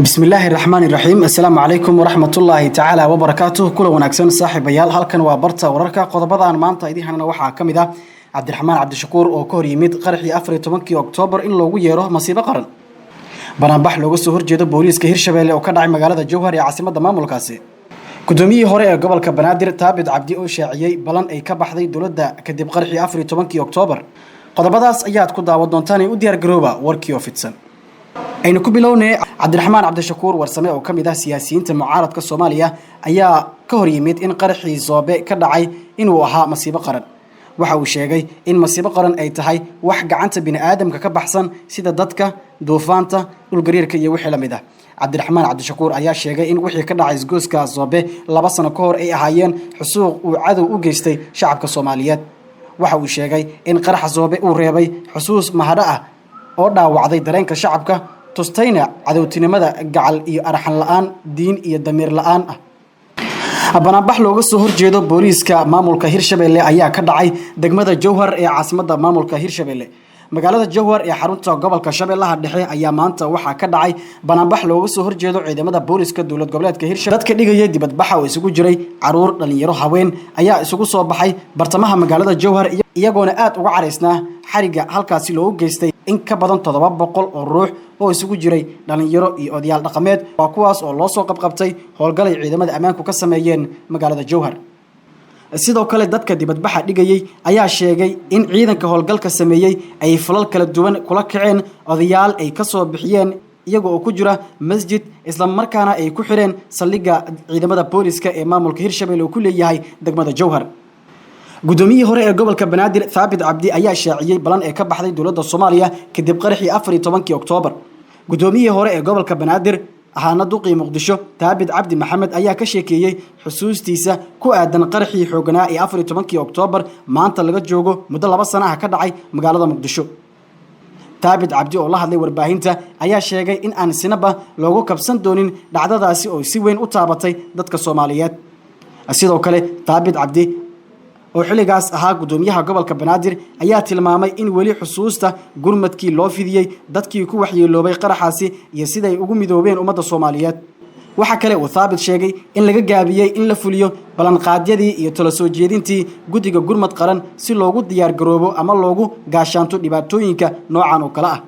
Bismillaahi raxmaani raxiim. Assalaamu calaykum waraxmatullaahi tacaala wabarakaatuh. Kula wanaagsan, saaxiibayaal. Halkan waa Barta Wararka. Qodobadaan maanta idiin hanana waxaa ka mid ah Cabdiraxmaan Cabdishakuur oo ka hor yimid qaraxii 14-kii Oktoobar in loogu yeero masiibo qaran. Banaanbax looga soo horjeedo booliiska Hirshabeelle oo ka dhacay magaalada Jowhar ee caasimadda maamulkaasi. Gudoomiyihii hore ee gobolka Banaadir, Taabid Cabdi, oo shaaciyey balan ay ka baxday dowladda kadib qaraxii 14-kii Oktoobar. Qodobadaas ayaad ku daawan doontaan ee u diyaar garooba warkii oo fidsan. Aynu ku bilownay. Cabdiraxmaan Cabdishakuur Warsame oo ka mid ah siyaasiyiinta mucaaradka Soomaaliya ayaa ka hor yimid in qaraxii Soobe ka dhacay inuu ahaa masiibo qaran. Waxa uu sheegay in masiibo qaran ay tahay wax gacanta bini'aadamka ka baxsan, sida dadka, duufaanta, dhulgariirka iyo wixii la mid ah. Cabdiraxmaan Cabdishakuur ayaa sheegay in wixii ka dhacay isgoyska Soobe 2 sano ka hor ay ahaayeen xusuuq uu cadow u geystay shacabka Soomaaliyeed. Waxa uu sheegay in qaraxa Soobe uu reebay xusuus mahadho ah oo dhaawacday dareenka shacabka, tustayna cadowtinimada gacal iyo arxan la-aan, diin iyo damiir la-aan ah. Banaanbax looga soo horjeedo booliiska maamulka Hirshabelle ayaa ka dhacay degmada Jowhar ee caasimadda maamulka Hirshabelle. Magaalada Jowhar ee xarunta gobolka Shabeellaha Dhexe ayaa maanta waxaa ka dhacay banaanbax looga soo horjeedo ciidamada booliiska dowlad goboleedka Hirshabelle. Dadka dhigaya dibadbaxa oo isugu jiray caruur, dhalinyaro, haween ayaa isugu soo baxay bartamaha magaalada Jowhar, iyagoona aad uga caraysnaa xariga halkaasi loogu geystay in ka badan 700 oo ruux oo isugu jiray dhalinyaro iyo odayaal dhaqameed. Waa kuwaas oo loo soo qabqabtay howlgalay ciidamada ammaanku ka sameeyeen magaalada Jowhar. Sidoo kale, dadka dibadbaxa dhigayey ayaa sheegay in ciidanka howlgalka sameeyey ay falal kala duwan kula kaceen odayaal ay ka soo bixiyeen iyaga oo ku jira masjid, islamarkaana ay ku xireen saldhigga ciidamada booliska ee maamulka Hirshabelle uu ku leeyahay degmada Jowhar. Gudoomiyihii hore ee gobolka Banaadir, Thaabit Cabdi, ayaa shaaciyey balan ee ka baxday dowladda Soomaaliya kadib qaraxii 14-kii Oktoobar. Gudoomiyihii hore ee gobolka Banaadir, ahaana duqii Muqdisho, Taabit Cabdi Maxamed, ayaa ka sheekeeyey xusuustiisa ku aadan qaraxii xooganaa ee 14-kii Oktoobar, maanta laga joogo muddo 2 sano ah, ka dhacay magaalada Muqdisho. Taabit Cabdi oo la hadlay warbaahinta ayaa sheegay in aan sinaba loogu kabsan doonin dhacdadaasi oo si weyn u taabatay dadka Soomaaliyeed. Sidoo kale, Taabit Cabdi oo xilligaas ahaa guddoomiyaha gobolka Banaadir ayaa tilmaamay in weli xusuusta gurmadkii loo fidiyey dadkii ku waxyeeloobay qaraxaasi iyo siday ugu midoobeen ummadda Soomaaliyeed. Waxaa kale uu Thaabit sheegay in laga gaabiyey in la fuliyo ballanqaadyadii iyo talo soo jeedintii guddiga gurmad qaran si loogu diyaargaroobo ama loogu gaashaanto dhibaatooyinka noocan oo kale ah.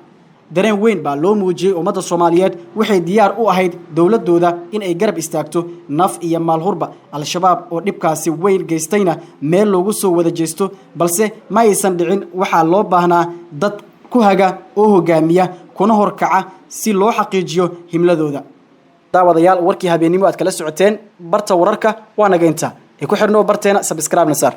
Dareen weyn baa loo muujiyey ummadda Soomaaliyeed. Waxay diyaar u ahayd dowladooda in ay garab istaagto naf iyo maalhurba, Al-Shabaab oo dhibkaasi weyn geystayna meel loogu soo wada jeesto, balse ma aysan dhicin. Waxaa loo baahnaa dad ku haga oo hogaamiya kuna horkaca si loo xaqiijiyo himladooda. Daawadayaal, warkii habeennimo aad kala socoteen Barta Wararka waa naga inta. Ee ku xidhnoo barteena, subscribe na saar.